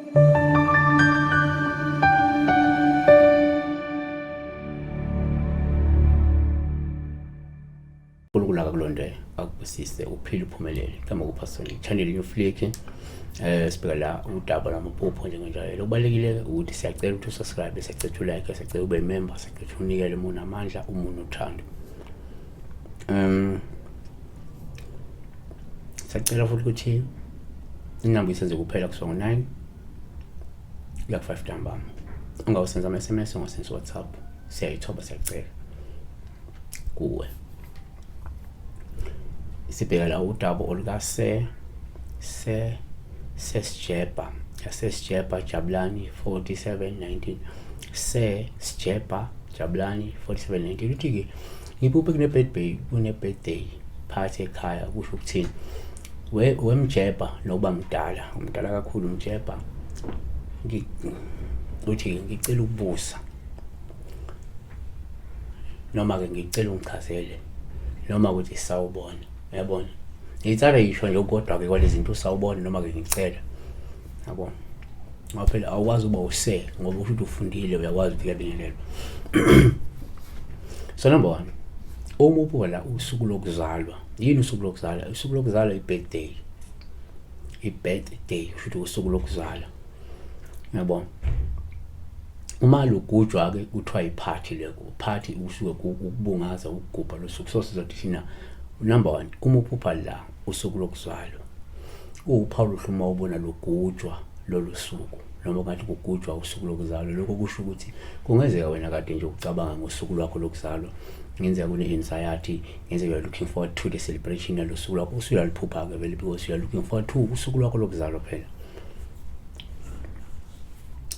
uNkulunkulu akakulonde akubusise uphile uphumelele. Igama kuPastor channel New Flick. Sibheka la udaba lwamaphupho njengenjwayelo. Kubalekile ukuthi siyacela ukuthi usubscribe, siyacela ukuthi ulike, siyacela ube member, siyacela ukuthi unikele uma unamandla, uma unothando. Siyacela futhi ukuthi inamba isenze kuphela kusuka ngo-9 kuya ku-5 ntambama. Ungawusenza ama-SMS, ungasenza WhatsApp. Siyayithoba, siyacela kuwe. Sibheka la udaba olukase se sesijebha sesijebha Jabulani 4719 se sijebha Jabulani 4719. Uthi-ke ngiphuphe kune-birthday, kune-birthday party ekhaya, kusho ukuthini? Wemjebha nokuba mdala, umdala kakhulu umjebha. Uthi ngicela ukubuza noma-ke ngicela ungichazele noma ukuthi sawubona, uyabona? Ngicela yisho nje kodwa-ke kwalezi zinto, usawubona noma-ke ngicela, yabona? Ngoba phela awukwazi ukuba use ngoba usho ukuthi ufundile, uyakwazi ukuthi kuyabingelelwa. So number one, uma ubuka la usuku lokuzalwa, yini usuku lokuzalwa? Usuku lokuzalwa i-birthday, i-birthday kusho ukuthi usuku lokuzalwa, uyabona? Uma lugujwa-ke kuthiwa iphathi leko, party usuke ukubungaza ukugubha losuku. So sizothi thina number one, uma uphupha la usuku lokuzalwa, uwuphawu luhle uma ubona lugujwa lolu suku noma ngathi kugujwa usuku lokuzalwa. Lokho kusho ukuthi kungenzeka wena kade nje ucabanga ngosuku lwakho lokuzalwa, kungenzeka kune-anxiety, kungenzeka you are looking forward to the celebration yalo suku lwakho, usuyaliphupha-ke vele because you are looking forward to usuku lwakho lokuzalwa phela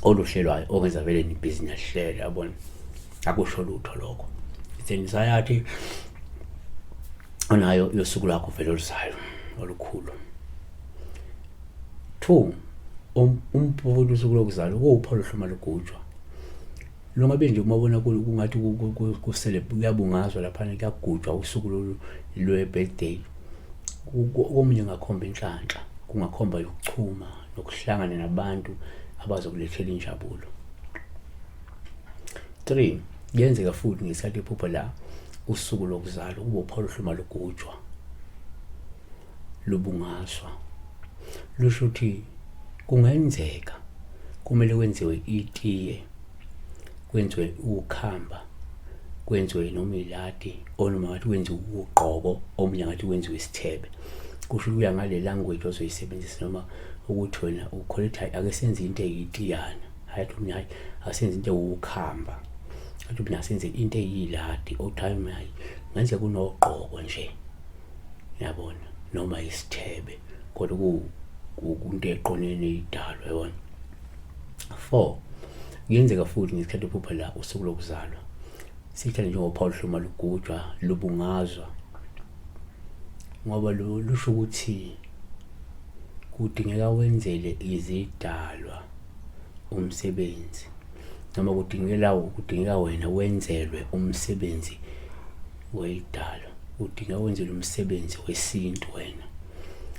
oluhlelwayo, okwenza vele nibhizinesi hlele, yabona? Akusho lutho lokho, it's anxiety onayo yosuku lwakho vele oluzayo olukhulu. Two, umphupho usuku lokuzalwa kuwuphawu luhluma lugujwa, lungabe nje uma ubona kungathi kusele kuyabungazwa laphana, kuyagujwa usuku lolu lwe-birthday. Komunye kungakhomba inhlanhla, kungakhomba ukuchuma nokuhlangana nabantu abazokulethela injabulo. Three, kuyenzeka futhi ngesikhathi iphupho la usuku lokuzalwa kube uphawu luhluma lugujwa lubungazwa, lusho ukuthi kungenzeka kumele kwenziwe itiye, kwenziwe ukhamba, kwenziwe noma iladi, onoma ngathi kwenziwe ugqoko, omunye ngathi kwenziwe isithebe. Kusho ukuya ngale language ozoyisebenzisa noma ukuthi wena ukholwa ukuthi hayi ake senze into eyitiyana, hayi athi omunye hayi asenze into ewukhamba, athi omunye asenze into eyiladi, othi hayi hayi ngenze kunogqoko nje, yabona, noma isithebe, kodwa kunto eqonene neyidalwa, yabona. Four, kuyenzeka futhi ngesikhathi uphupha la usuku lokuzalwa, sithanda njengophawu luhluma lugujwa lubungazwa, ngoba lusho ukuthi kudingeka wenzele izidalwa umsebenzi, noma kudingeka wena wenzelwe umsebenzi weyidalwa, kudingeka wenzelwe umsebenzi wesintu wena,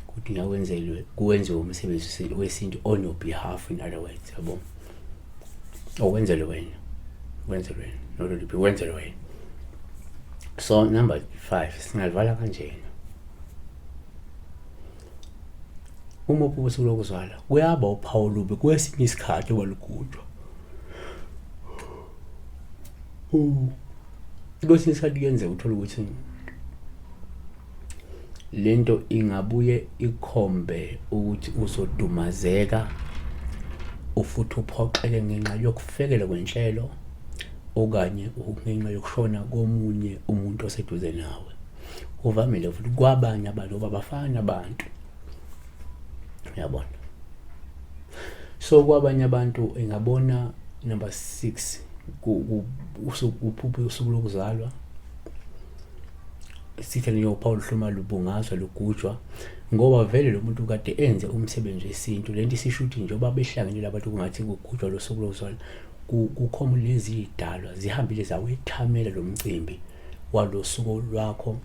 kudingeka wenzelwe kuwenziwe umsebenzi wesintu on your behalf, in other words, yabo, owenzelwe wena, wenzelwe wena, not only wenzelwe wena. So number 5 singalivala kanjena. Uma uphupha usuku lokuzalwa kuyaba uphawu olubi kwesinye isikhathi walugujwa. Kwesinye isikhathi kuyenzeka uthole ukuthi lento ingabuye ikhombe ukuthi uzodumazeka ufuthi uphoxeke ngenxa yokufekela kwenhlelo okanye ngenxa yokushona komunye umuntu oseduze nawe. Kuvamile futhi kwabanye abantu ngoba bafana abantu, uyabona. So kwabanye abantu ingabona number 6 uphupho usuku lokuzalwa sithe njengo luhluma lubungazwa lugujwa, ngoba vele lo muntu kade enze umsebenzi wesintu. Lento isisho ukuthi njengoba behlangene labantu kungathi kugujwa lo suku lokuzalwa, kukhoma lezi idalwa zihambile zawethamela lo mcimbi walo suku lwakho,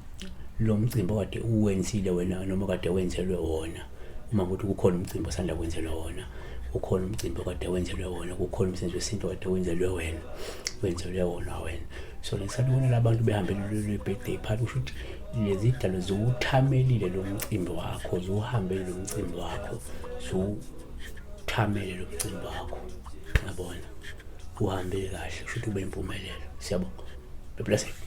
lo mcimbi okade uwenzile wena noma kade wenzelwe wona. Uma ukuthi kukhona umcimbi osanda kwenzelwa wona, Ukhona umcimbi okade wenzelwe wona, kukhona umsebenzi wesintu okade wenzelwe wena, wenzelwe wona wena. So ngesikhathi ubona labantu behambele lwe-birthday party, kusho ukuthi lezi dalo ziwuthamelile lo mcimbi wakho, ziwuhambele lo mcimbi wakho, ziwuthamele lo mcimbi wakho, yabona, uhambile kahle, kusho ukuthi ube impumelelo. Siyabonga, be blessed.